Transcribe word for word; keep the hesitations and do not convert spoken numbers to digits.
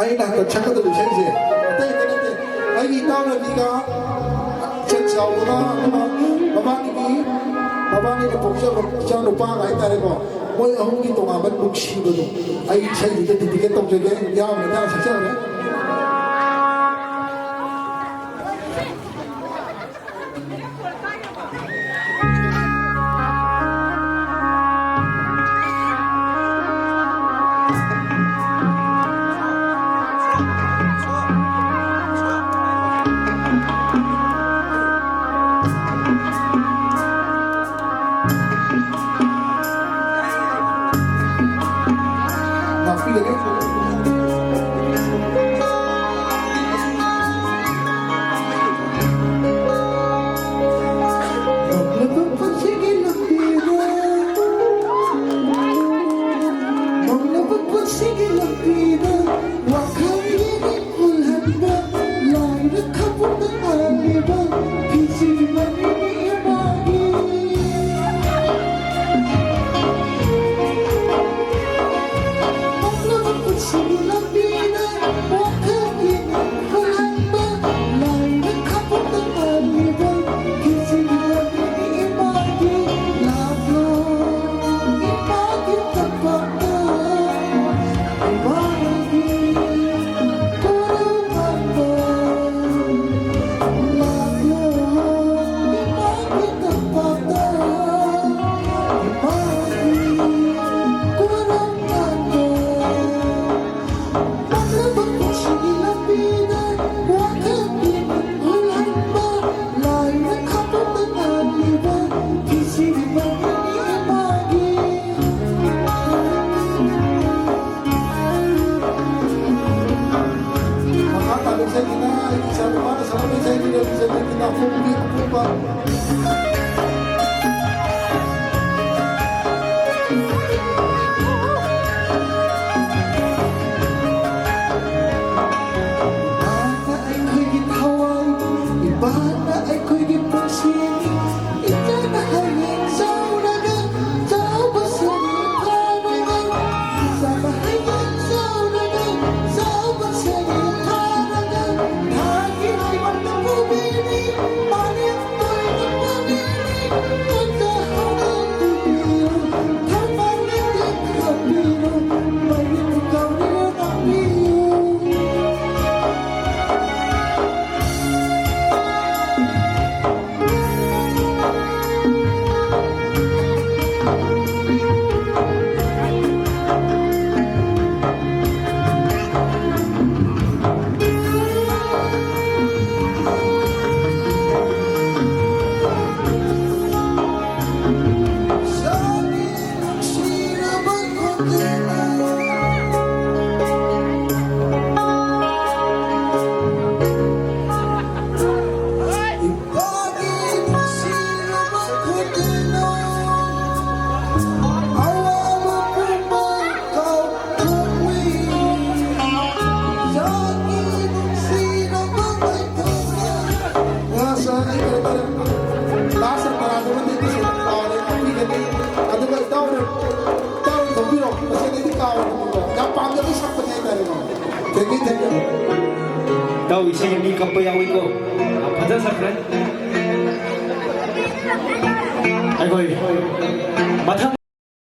ꯑꯩꯅ ꯍꯟꯗꯛ ꯁꯛꯀꯗꯧꯔꯤꯕ ꯏꯁꯩꯁꯦ ꯑꯇꯩ ꯑꯇꯩ ꯅꯠꯇꯦ, ꯑꯩꯒꯤ ꯏꯇꯥꯎ ꯔꯕꯤꯒ ꯏꯆꯟ ꯆꯥꯎꯕꯒ, ꯑꯗꯨꯒ ꯃꯕꯥꯅꯤꯒꯤ, ꯃꯕꯥꯅꯤꯅ ꯄꯣꯛꯆꯕ ꯏꯆꯥ ꯅꯨꯄꯥꯒ ꯍꯥꯏꯇꯥꯔꯦꯀꯣ, ꯃꯣꯏ ꯑꯍꯨꯝꯒꯤ ꯇꯣꯉꯥꯟꯕ ꯅꯨꯡꯁꯤꯕꯗꯣ ꯑꯩ ꯏꯁꯩꯁꯤꯗ dedicate ꯇꯧꯖꯒꯦ꯫ ꯌꯥꯝꯅ ꯁꯛꯆꯕꯅꯦ꯫ ꯉꯥꯛꯄꯤꯒꯅꯤ꯫ ꯅꯣꯛꯂꯕ ꯄꯨꯟꯁꯤꯒꯤ ꯂꯝꯕꯤꯗ, ꯅꯣꯛꯂꯕ ꯄꯨꯟꯁꯤꯒꯤ ꯂꯝꯕꯤꯗ, ꯋꯥꯈꯜꯒꯤ ꯏꯪꯈꯣꯜꯍꯟꯕ, ꯂꯥꯏꯔ ꯈꯥꯕꯣꯛꯇ ꯉꯥꯜꯂꯤꯕ, ꯐꯤꯖꯤ ꯃꯅꯤꯅꯤ ꯏꯃꯥꯒꯤ꯫ ꯅꯣꯛꯂꯕ ꯄꯨꯟꯁꯤꯒꯤ ꯂꯝꯕꯤꯗ, ꯋꯥꯈꯜꯒꯤ ꯏꯪꯈꯣꯜꯍꯟꯕ, ꯂꯥꯏꯔ ꯈꯥꯕꯣꯛꯇ ꯉꯥꯜꯂꯤꯕ, ꯐꯤꯖꯤ ꯃꯅꯤꯅꯤ ꯏꯃꯥꯒꯤ꯫ ꯂꯥꯛꯂꯣ, ꯏꯃꯥꯒꯤ ꯇꯝꯄꯥꯛ ꯃꯈꯥ ꯇꯥꯕ ꯏꯁꯩꯁꯤꯅ ꯑꯩꯒꯤ ꯏꯆꯥꯅꯨꯄꯥꯅ ꯁꯛꯂꯝꯕ ꯏꯁꯩꯅꯤ, ꯔꯕꯤꯆꯟꯗ꯭ꯔꯒꯤ ꯅꯥꯄꯣꯝꯒꯤ ꯑꯄꯣꯝꯕ꯫ ꯏꯃꯥꯅ ꯑꯩꯈꯣꯏꯒꯤ ꯊꯋꯥꯏ, ꯏꯃꯥꯅ ꯑꯩꯈꯣꯏꯒꯤ ꯄꯨꯟꯁꯤꯅꯤ꯫ ꯏꯆꯥꯅ ꯍꯌꯦꯡ ꯆꯥꯎꯔꯒ ꯆꯥꯎꯕ ꯁꯔꯨꯛ ꯐꯥꯎꯕꯅꯤ꯫ ꯏꯆꯥꯅ ꯍꯌꯦꯡ ꯆꯥꯎꯔꯒ ꯆꯥꯎꯕ ꯌꯥꯝ ꯄꯥꯝꯖꯕ ꯁꯛꯄꯅꯤ ꯍꯥꯏꯇꯥꯔꯦꯀꯣ꯫ Thank you, thank you. ꯏꯇꯥꯎ, ꯏꯁꯩ ꯃꯤ ꯀꯞꯄ ꯌꯥꯎꯏꯀꯣ꯫ ꯌꯥꯝ ꯐꯖꯅ ꯁꯛꯈ꯭ꯔꯦ꯫ ꯑꯩꯈꯣꯏ ꯃꯊꯪ